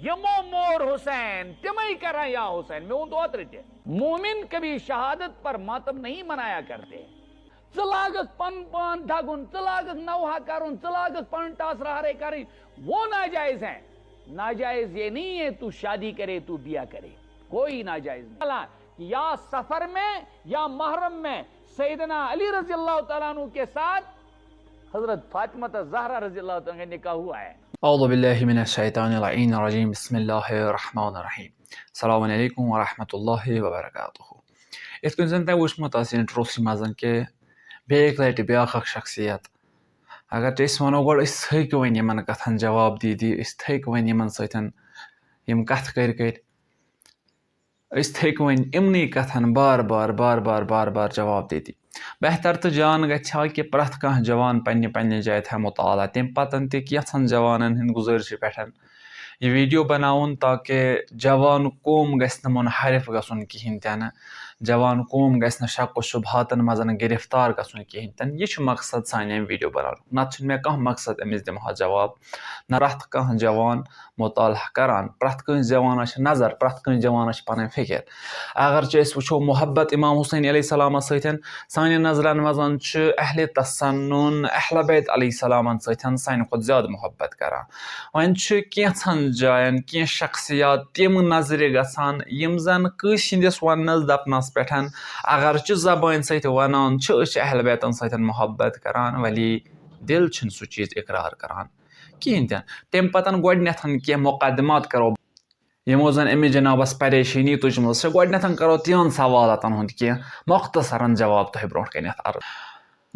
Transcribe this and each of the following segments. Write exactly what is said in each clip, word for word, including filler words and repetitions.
یِمو مور حسین، تِمے کران یا حسین۔ مےٚ ووٚن اوترٕ تہِ، مومن کبھی شہادت پر ماتم نہیں منایا کرتے۔ ژٕ لاگکھ پنُن پان دگُن، ژٕ لاگکھ نوحہ کرُن، ژٕ لاگکھ پنُن ٹاسرہارے کرٕنۍ، وہ ناجائز ہے۔ ناجائز یہ نہیں ہے تو شادی کرے، تو بیاہ کرے، کوئی ناجائز نہیں۔ یا سفر میں یا محرم میں سیدنا علی رضی اللہ تعالیٰ عنہ کے ساتھ حضرت فاطمہ زہرا رضی اللہ تعالیٰ عنہ کا نکاح ہوا ہے۔ اعوذ باللہ من الشیطان اللعین الرجیم، بسم اللہ الرحمن الرحیم۔ السلام علیکم ورحمۃ اللہ وبرکاتہ۔ یِتھ کٔنۍ زَن تۄہہِ وٕچھمُت آسہِ انٹروسٕے منٛز کہِ بیٚیہِ اَکہِ لَٹہِ بیٛاکھ اَکھ شخصیت، اگر تہِ أسۍ وَنو گۄڈٕ، أسۍ تھٔکۍ وۄنۍ یِمَن کَتھَن جواب دی دی، أسۍ تھٔکۍ وۄنۍ یِمَن سۭتۍ یِم کَتھٕ کٔرۍ کٔرۍ، أسۍ تھٔکۍ وۄنۍ یِمنٕے کَتھَن بار بار بار بار بار بار جواب دی دی۔ بہتر تہٕ جان گژھِ ہا کہِ پرٛٮ۪تھ کانٛہہ جوان پنٛنہِ پنٛنہِ جایہِ تھاوِ مُطالعہ، تَمہِ پَتَن تہِ کینٛژھَن جوانَن ہِنٛدۍ گُزٲرِشہِ پٮ۪ٹھ یہِ ویٖڈیو بَناوُن، تاکہِ جوان قوم گژھِ نہٕ مُنحرف گژھُن کِہیٖنۍ تہِ نہٕ، جوان قوم گژھِ نہٕ شک و شبہاتَن منٛز گِرفتار گژھُن کِہیٖنۍ تہِ نہٕ۔ یہِ چھُ مقصد سانہِ اَمہِ ویٖڈیو بَناونُک، نَتہٕ چھُنہٕ مےٚ کانٛہہ مقصد أمِس دِمہٕ ہا جواب۔ نہ پرٛٮ۪تھ کانٛہہ جوان مُطالعہ کَران، پرٛٮ۪تھ کٲنٛسہِ جوانَس چھِ نظر، پرٛٮ۪تھ کٲنٛسہِ جوانَس چھِ پَنٕنۍ فِکِر۔ اگر چھِ أسۍ وٕچھو محبت امام حسین علیہ السلامَس سۭتۍ، سانٮ۪ن نظرَن منٛز چھُ اہل تسنن، اہل بیت علیہ السلامَن سۭتۍ سانہِ کھۄتہٕ زیادٕ محبت کران۔ وۄنۍ چھُ کینٛژھن جاین کینٛہہ شخصیات تِم نظرِ گژھان، یِم زن کٲنٛسہِ ہٕنٛدِس وننس دپنس پٮ۪ٹھ، اگرچہِ زبٲنۍ سۭتۍ ونان چھِ، أسۍ چھِ اہل بیتن سۭتۍ محبت کران، ولی دل چھُنہٕ سُہ چیٖز اقرار کران کِہینۍ تہِ نہٕ۔ تمہِ پتن گۄڈٕنیتھ کینٛہہ مقدمات کرو۔ یِمو زَن أمِس جنابَس پریشٲنی تُجمٕژ چھےٚ، گۄڈٕنٮ۪تھ کَرو تِہَن سوالاتَن ہُنٛد کینٛہہ مۄختصرن جواب تۄہہِ برونٛٹھ کَنٮ۪تھ عرض۔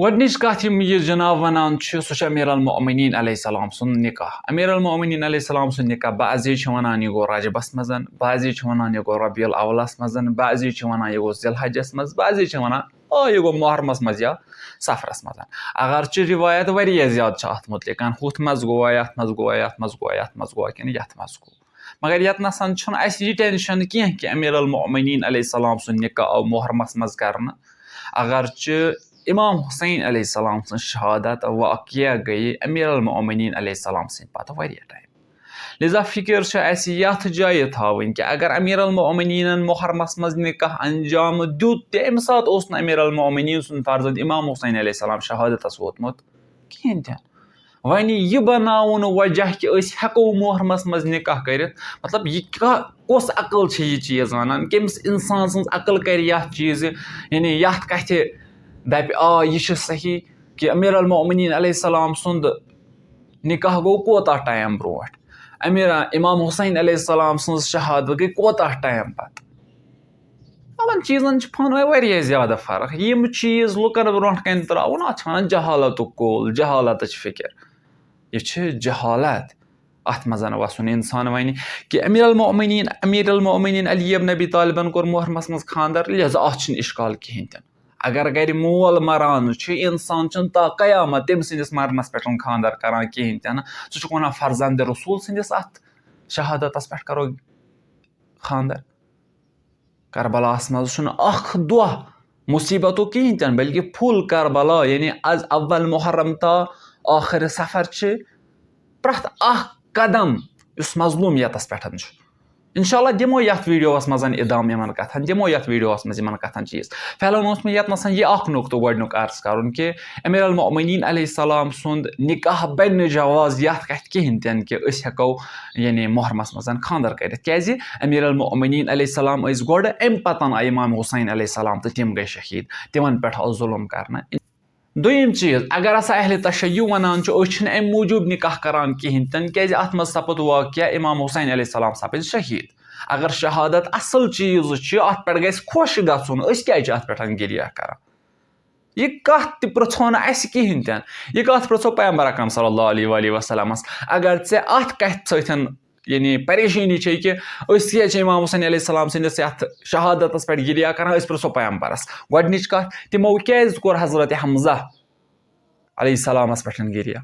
گۄڈٕنِچ کَتھ یِم یہِ جناب وَنان چھُ، سُہ چھُ امیر المؤمنین علیہ السلام سُنٛد نکاح۔ امیر المؤمنین علیہ السلام سُنٛد نکاح بعضی چھِ وَنان یہِ گوٚو رجبَس منٛز، بعضی چھِ وَنان یہِ گوٚو ربیع الاولَس منٛز، بعضی چھِ وَنان یہِ گوٚو ذی الحجَس منٛز، بعضی چھِ وَنان آ یہِ گوٚو محرمَس منٛز یا صفرَس منٛز۔ اگرچہِ روایت واریاہ زیادٕ چھِ اَتھ مُتعلِق، ہُتھ منٛز گوٚوا، یَتھ منٛز گوٚوا، یَتھ منٛز گوٚوا، یَتھ منٛز گوٚوا کِنہٕ یَتھ منٛز گوٚو۔ مگر ییٚتنَسَن چھُنہٕ اَسہِ یہِ ٹینشن کینٛہہ کہِ امیر المؤمنین علیہ السلام سُنٛد نکاح آو محرمَس منٛز کرنہٕ، اگرچہِ امام حسین علیہ السلام سٕنٛز شہادت واقعہ گٔیہِ امیر المؤمنین علیہ السلام سٕنٛدِ پتہٕ واریاہ ٹایم۔ لہذا فکر چھِ اَسہِ یَتھ جایہِ تھاوٕنۍ کہِ اگر امیر المؤمنینن محرمَس منٛز نکاح انجام دیُت تہِ، اَمہِ ساتہٕ اوس نہٕ امیر المؤمنین سُنٛد فرزند امام حسین علیہ السلام شہادتس ووتمُت کِہینۍ تہِ۔ وۄنۍ یہِ بناوُن وجہ کہِ أسۍ ہٮ۪کو محرمس منٛز نکاح کٔرِتھ، مطلب، یہِ کا-، کۄس عقل چھِ یہِ چیٖز ونان؟ کٔمِس انسان سٕنٛز عقل کرِ یتھ چیٖزِ، یعنی یتھ کتھِ دپہِ، آ، یہِ چھُ صحیح کہِ امیر المؤمنین علیہ السلام سُنٛد نکاح گوٚو کوتاہ ٹایم برونٛٹھ؟ امیر امام حسین علیہ السلام سٕنٛز شہادت گٔے کوتاہ ٹایم پتہٕ؟ یِمن چیٖزن چھِ پانہٕ ؤنۍ واریاہ زیادٕ فرق۔ یِم چیٖز لُکن برونٛٹھ کنہِ ترٛاوُن، اتھ چھِ ونان جہالتُک کول، جہالتٕچ فکر۔ یہِ چھِ جہالت۔ اتھ منٛز وسُن انسان ونہِ کہِ امیر المؤمنین، امیر المؤمنین علی ابن ابی طالبن کوٚر محرمس منٛز خاندر، لہذا اتھ چھُنہٕ اشکال کِہینۍ تہِ نہٕ۔ اگر گرِ مول مران چھُ، انسان چھُنہٕ تا قیامت تٔمۍ سٕنٛدِس مرنس پٮ۪ٹھ خاندر کران کِہینۍ تہِ نہٕ۔ سُہ چھُکھ ونان فرزند رسول سٕنٛدِس اتھ شہادتس پٮ۪ٹھ کرو خاندر۔ کربلاہس منٛز چھُنہٕ اکھ دۄہ مصیبتُک کِہینۍ تہِ نہٕ، بلکہِ فُل کربلا، یعنی از اول محرم تا ٲخر صفر چھِ پرٛٮ۪تھ اکھ قدم یُس مظلومیتس پٮ۪ٹھ چھُ۔ انشاءاللہ دِمو یتھ ویڈیوس منٛز ادامہٕ یِمن کتھن، دِمو یتھ ویڈیوس منٛز یِمن کتھن چیٖز۔ فی الحال اوس مےٚ یتنس یہِ اکھ نقطہٕ گۄڈٕنیُک عرض کرُن کہِ امیر المؤمنین علیہ السلام سُنٛد نکاح بنہِ نہٕ جواز یتھ کتھِ کِہینۍ تہِ نہٕ کہِ أسۍ ہٮ۪کو یعنی محرمس منٛز خاندر کٔرِتھ، کیازِ امیر المؤمنین علیہ السلام ٲسۍ گۄڈٕ، امہِ پتن آیہِ امام حسین علیہ السلام تہٕ تِم گٔے شہید، تِمن پٮ۪ٹھ آو ظلم کرنہٕ۔ دوٚیِم چیٖز، اگر ہسا اہل تشیع ونان چھُ، أسۍ چھِنہٕ امہِ موٗجوٗب نکاح کران کِہینۍ تہِ نہٕ، کیازِ اتھ منٛز سپُد واقعہ امام حسین علیہ السلام سپٕدۍ شہید۔ اگر شہادت اصل چیٖز چھِ، اتھ پٮ۪ٹھ گژھِ خۄش گژھُن، أسۍ کیازِ چھِ اتھ پٮ۪ٹھ گریہ کران؟ یہِ کتھ تہِ پرژھو نہٕ اسہِ کِہینۍ تہِ نہٕ۔ یہِ کتھ پرژھو پیغمبر اکرم صلی اللہ علیہ وآلہ وسلمس۔ اگر ژےٚ اتھ کتھِ سۭتۍ یعنی پریشٲنی چھے کہِ أسۍ کیازِ چھِ امام حسین علیہ السلام سٕنٛدِس یتھ شہادتس پٮ۪ٹھ گریہ کران، أسۍ پرژھو پیغمبرس۔ گۄڈنِچ کتھ، تِمو کیازِ کوٚر حضرت حمزہ علیہ السلامس پٮ۪ٹھ گریہ؟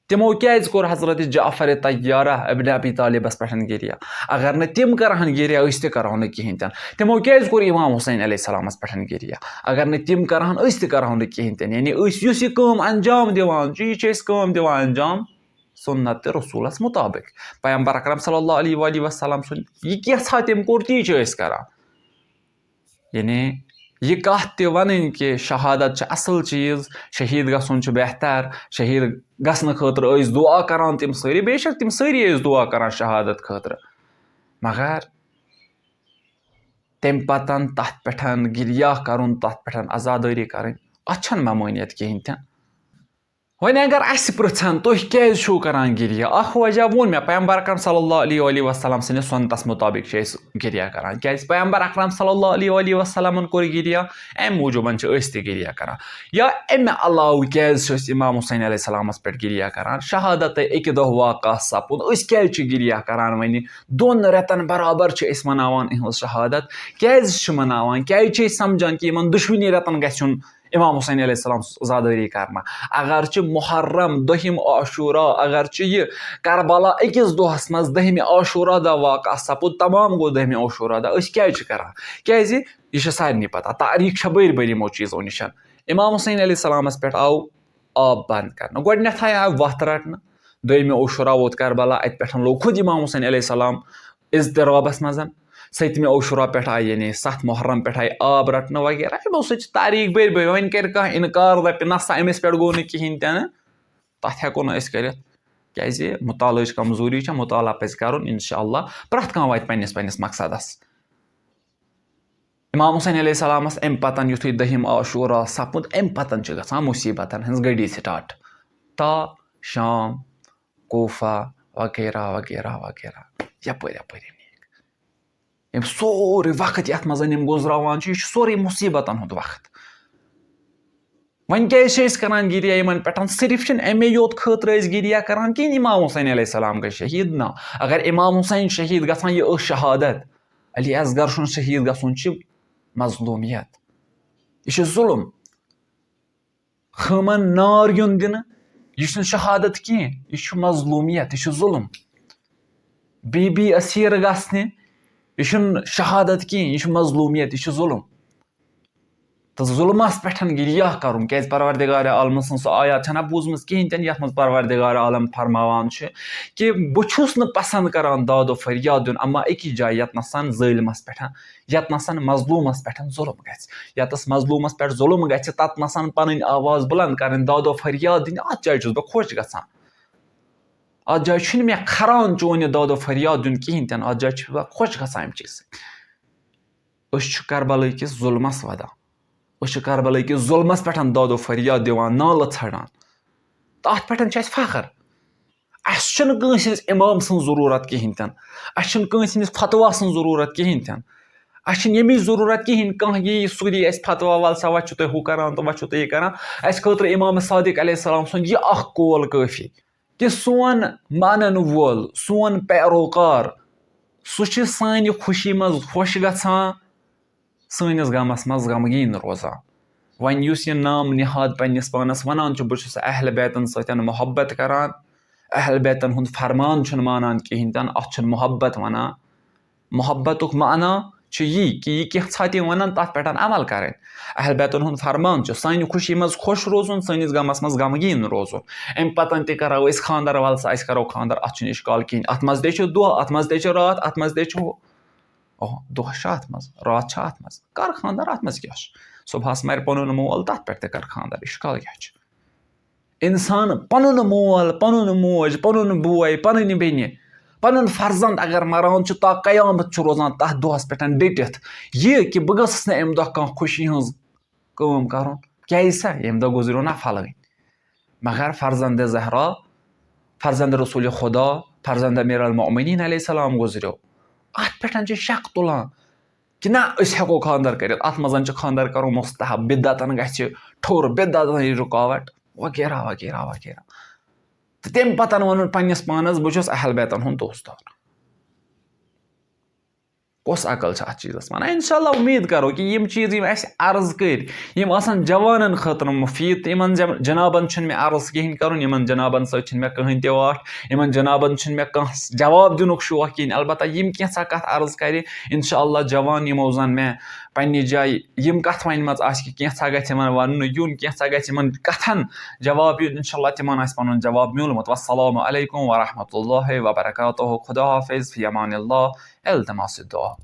تِمو کیازِ کوٚر حضرت جعفر طیارہ ابن ابی طالبس پٮ۪ٹھ گریہ؟ اگر نہٕ تِم کرہن گریہ، أسۍ تہِ کرہو نہٕ کِہینۍ تہِ نہٕ۔ تِمو کیازِ کوٚر امام حسین علیہ السلامس پٮ۪ٹھ گریہ؟ اگر نہٕ تِم کرہن، أسۍ تہِ کرہو نہٕ کِہینۍ تہِ نہٕ۔ یعنی أسۍ یُس یہِ کٲم انجام دِوان چھِ، یہِ چھِ أسۍ کٲم دِوان انجام سُنت تہٕ رسوٗلَس مُطابِق۔ پیغمبر اکرم صلی اللہ علیہ وآلہ وسلم سُنٛد یہِ کینٛژھا تٔمۍ کوٚر، تی چھِ أسۍ کران۔ یعنی یہِ کَتھ تہِ وَنٕنۍ کہِ شہادت چھِ اَصٕل چیٖز، شہیٖد گژھُن چھُ بہتر، شہیٖد گژھنہٕ خٲطرٕ ٲسۍ دُعا کران تِم سٲری، بے شک تِم سٲری ٲسۍ دُعا کران شہادت خٲطرٕ، مگر تَمہِ پَتَن تَتھ پٮ۪ٹھ گِریہ کَرُن، تَتھ پٮ۪ٹھ عزادٲری کَرٕنۍ، اَتھ چھَنہٕ ممٲنیت کِہیٖنۍ تہِ۔ وۄنۍ اگر اَسہِ پرٛژھن، "تُہۍ کیٛازِ چھِو کران گِریہ؟" اَکھ وجہ ووٚن مےٚ، پیغمبر اکرم صلی اللہ علیہ وآلہ وسلم سٕنٛدِس سُنتَس مُطابِق چھِ أسۍ گِریہ کران۔ کیٛازِ؟ پیغمبر اکرم صلی اللہ علیہ وآلہ وسلمن کوٚر گِریہ، اَمہِ موٗجوٗبَن چھِ أسۍ تہِ گِریہ کران۔ یا اَمہِ علاوٕ کیٛازِ چھِ أسۍ امام حسین علیہ السلامَس پٮ۪ٹھ گِریہ کران؟ شہادت اَکہِ دۄہ واقع سَپُد، أسۍ کیٛازِ چھِ گِریہ کران وۄنۍ؟ دۄن رٮ۪تَن برابر چھِ أسۍ مناوان یِہٕنٛز شہادت۔ کیٛازِ چھِ مناوان؟ کیٛازِ چھِ أسۍ سمجھان کہِ یِمَن دُشوٕنی رٮ۪تَن گژھِ یُن امام حسین علیہ السلام سٕنٛز عزادٲری کرنہٕ؟ اگرچہِ محرم، دٔہِم عاشورہ، اگرچہِ یہِ کربلا أکِس دۄہَس منٛز دٔہمہِ عاشورہ دۄہ واقع سَپُد، تمام گوٚو دٔہمہِ عاشورہ دۄہ، أسۍ کیٛازِ چھِ کران؟ کیٛازِ؟ یہِ چھِ سارنٕے پتہ، تاریٖخ چھےٚ بٔرۍ بٔرۍ یِمو چیٖزو نِش۔ امام حسین علیہ السلامَس پٮ۪ٹھ آو آب بنٛد کرنہٕ۔ گۄڈٕنٮ۪تھٕے آو وَتھ رَٹنہٕ، دوٚیمہِ عاشورہ ووت کربلا، اَتہِ پٮ۪ٹھ لوٚگ خود امام حسین علیہ السلام اضطرابَس منٛز، سٔتمہِ عاشورہ پٮ۪ٹھ آیہِ، یعنی ستھ محرم پٮ۪ٹھ آیہِ آب رَٹنہٕ وغیرہ۔ یِمو سۭتۍ چھِ تاریٖخ بٔرۍ بٔرۍ۔ وۄنۍ کَرِ کانٛہہ اِنکار، دَپہِ، "نہ سا، أمِس پٮ۪ٹھ گوٚو نہٕ کِہیٖنۍ تہِ نہٕ"، تَتھ ہٮ۪کو نہٕ أسۍ کٔرِتھ، کیٛازِ مطالعٕچ کمزوٗری چھےٚ۔ مطالعہ پَزِ کَرُن، انشاءاللہ پرٛٮ۪تھ کانٛہہ واتہِ پنٛنِس پنٛنِس مقصدَس۔ امام حسین علیہ السلامَس اَمہِ پَتَن یُتھُے دٔہِم عاشورہ سَپُد، اَمہِ پَتَن چھِ گژھان مُصیٖبتَن ہٕنٛز گٔڈی سٹارٹ۔ تا شام، کوفہ وغیرہ وغیرہ وغیرہ، یَپٲرۍ یَپٲرۍ یِم یِم سورُے وقت یَتھ منٛز یِم گُزراوان چھِ، یہِ چھُ سورُے مُصیٖبتَن ہُنٛد وقت۔ وۄنۍ کیٛازِ چھِ أسۍ کران گِریہ یِمَن پٮ۪ٹھ؟ صرف چھِنہٕ اَمے یوت خٲطرٕ أسۍ گِریہ کران کِہیٖنۍ، امام حسین علیہ السلام گٔے شہیٖد۔ نہ، اگر امام حسین شہیٖد گژھان، یہِ ٲس شہادت۔ علی اصغر سُنٛد شہیٖد گژھُن چھِ مظلوٗمیت، یہِ چھُ ظُلُم۔ خٲمَن نار یُن دِنہٕ، یہِ چھُنہٕ شہادت کینٛہہ، یہِ چھُ مظلوٗمیت، یہِ چھُ ظُلُم۔ بی بی اسیٖر گژھنہِ، یہِ چھُنہٕ شہادت کینٛہہ، یہِ چھُ مظلوٗمیت، یہِ چھُ ظُلُم۔ تہٕ ظُلمَس پٮ۪ٹھ گِریہ کَرُن، کیٛازِ پروردگار عالمہٕ سٕنٛز سۄ آیات چھَنہ بوٗزمٕژ کِہیٖنۍ تہِ نہٕ، یَتھ منٛز پروردگار عالم فرماوان چھُ کہِ بہٕ چھُس نہٕ پسنٛد کران داد و فریاد دیُن، اما أکِس جایہِ یَتنَسَن ظٲلمَس پٮ۪ٹھ، یَتنَسَن مظلوٗمَس پٮ۪ٹھ ظُلُم گژھِ، یَتَس مظلوٗمَس پٮ۪ٹھ ظُلُم گژھِ، تَتنَسَن پَنٕنۍ آواز بُلنٛد کَرٕنۍ، داد و فریاد دِنۍ، اَتھ جایہِ چھُس بہٕ خۄش گژھان۔ اَتھ جایہِ چھُنہٕ مےٚ کھران چون یہِ داد و فریاد دیُن کِہیٖنۍ تہِ نہٕ، اَتھ جایہِ چھُس بہٕ خۄش گژھان اَمہِ چیٖزٕ سۭتۍ۔ أسۍ چھِ کربلہٕ کِس ظُلمَس وَدان، أسۍ چھِ کربلہٕ کِس ظُلمَس پٮ۪ٹھ داد و فریاد دِوان، نالہٕ ژھانٛڈان، تہٕ اَتھ پٮ۪ٹھ چھُ اَسہِ فخر۔ اَسہِ چھُنہٕ کٲنٛسہِ ہٕنٛز اِمام سٕنٛز ضروٗرت کِہیٖنۍ تہِ نہٕ، اَسہِ چھُنہٕ کٲنٛسہِ ہٕنٛدِس فتوا سٕنٛز ضروٗرت کِہیٖنۍ تہِ نہٕ، اَسہِ چھُنہٕ ییٚمِچ ضروٗرت کِہیٖنۍ، کانٛہہ یی سُہ دی اَسہِ فتوا، وَل سا، وۄنۍ چھُو تُہۍ ہُہ کران تہٕ وۄنۍ چھُو تُہۍ یہِ کران۔ اَسہِ خٲطرٕ اِمام صادق علیہ السلام سُنٛد یہِ اَکھ قول کٲفی کہِ سون مانَن وول، سون پیروکار، سُہ چھُ سانہِ خوشی منٛز خۄش گژھان، سٲنِس غمَس منٛز غمگیٖن روزان۔ وۄنۍ یُس یہِ نام نہاد پنٛنِس پانَس وَنان چھُ، "بہٕ چھُس اہل بیتَن سۭتۍ محبت کران، اہل بیتَن ہُنٛد فرمان چھُنہٕ مانان کِہیٖنۍ تہِ نہٕ"، اَتھ چھُنہٕ محبت وَنان۔ محبتُک معنی چھُ یی کہِ یہِ کینٛژھا تہِ وَنان، تَتھ پٮ۪ٹھ عمل کَرٕنۍ۔ اہل بیتَن ہُنٛد فرمان چھُ سانہِ خوشی منٛز خۄش روزُن، سٲنِس غمَس منٛز غمگیٖن روزُن۔ اَمہِ پَتَن تہِ کَرو أسۍ خانٛدر، وَل سا، اَسہِ کَرو خانٛدر، اَتھ چھُنہٕ اِشکال کِہیٖنۍ۔ اَتھ منٛز تہِ چھُ دۄہ، اَتھ منٛز تہِ چھُ راتھ، اَتھ منٛز تہِ چھُ ہُہ۔ اوہ، دۄہ چھُ اَتھ منٛز، راتھ چھُ اَتھ منٛز، کَر خانٛدر، اَتھ منٛز کیٛاہ چھُ؟ صُبحَس مَرِ پَنُن مول، تَتھ پٮ۪ٹھ تہِ کَر خانٛدر، اِشکال کیٛاہ چھُ؟ اِنسان پَنُن مول، پَنُن موج، پَنُن بوے، پَنٕنۍ بیٚنہِ، پَنُن فرزند اگر مَران چھُ، تا قیامت چھُ روزان تَتھ دۄہَس پٮ۪ٹھ ڈٔٹِتھ۔ یہِ کہِ بہٕ گٔژھٕس نہٕ اَمہِ دۄہ کانٛہہ خوشی ہٕنٛز کٲم کَرُن۔ کیٛازِ سا؟ ییٚمہِ دۄہ گُزریو نہ پھلٲنۍ۔ مگر فرزند زہرا، فرزند رسول خدا، فرزند امیر المؤمنین علیہ السلام گُزریو۔ اَتھ پٮ۪ٹھ چھِ شک تُلان کہِ نہ، أسۍ ہٮ۪کو خانٛدر کٔرِتھ۔ اَتھ منٛز چھُ خانٛدر کَرُن مستحب، بدعتن گژھِ ٹھوٚر، بدعتن یی رُکاوٹ، وغیرہ وغیرہ وغیرہ۔ تہٕ تَمہِ پَتہٕ وَنُن پنٛنِس پانَس، "بہٕ چھُس اہل بیتَن ہُنٛد دوستو"۔ کۄس عقل چھِ اَتھ چیٖزَس وَنان؟ اِنشاءاللہ اُمید کَرو کہِ یِم چیٖز یِم اَسہِ عرض کٔرۍ، یِم آسَن جوانَن خٲطرٕ مُفیٖد، تہٕ یِمَن جم-، جنابَن چھُنہٕ مےٚ عرض کِہیٖنۍ کَرُن، یِمَن جنابَن سۭتۍ چھِنہٕ مےٚ کٕہٕنۍ تہِ واٹھ، یِمَن جنابَن چھُنہٕ مےٚ کانٛہہ جواب دِنُک شوق کِہیٖنۍ۔ البتہ یِم کینٛژھا کَتھ عرض کَرِ، اِنشاءاللہ جوان یِمو زَن مےٚ پنٛنہِ جایہِ یِم کَتھ وَنِمَژٕ آسہِ کہِ کینٛژھا گژھِ یِمَن وَننہٕ یُن، کینٛژھا گژھِ یِمَن کَتھَن جواب یُن، اِنشاءاللہ تِمَن آسہِ پَنُن جواب میوٗلمُت۔ والسلام علیکم ورحمۃ اللہ وبرکاتہ۔ خدا حافظ، فی امان اللہ، التماس الدعا۔